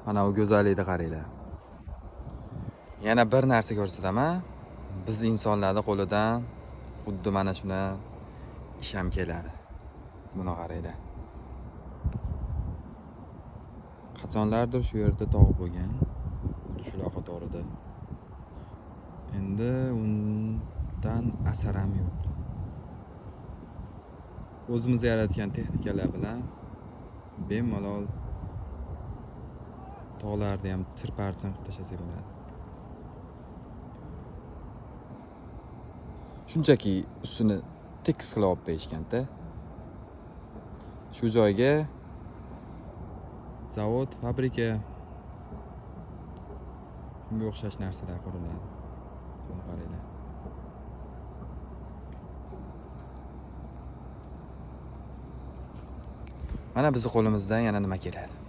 Mana bu go'zallikni qaranglar. Yana bir narsa ko'rsataman. Biz insonlarning qo'lidan xuddi mana shuni ish ham keladi. Buni qaranglar. Qachonlardir shu yerda tog' bo'lgan. Xuddi shular qatorida. Endi undan asar ham yo'q. O'zimiz yaratgan texnikalar bilan bemalol tog'larni ham chirparchin qilib tashlasak bo'ladi. Shunchaki ustini tekis qilib olib qo'yishgan-da. Shu joyga zavod, fabrika, shunga o'xshash narsalar quriladi. Buni qaranglar. Mana bizni qo'limizdan yana nima keladi?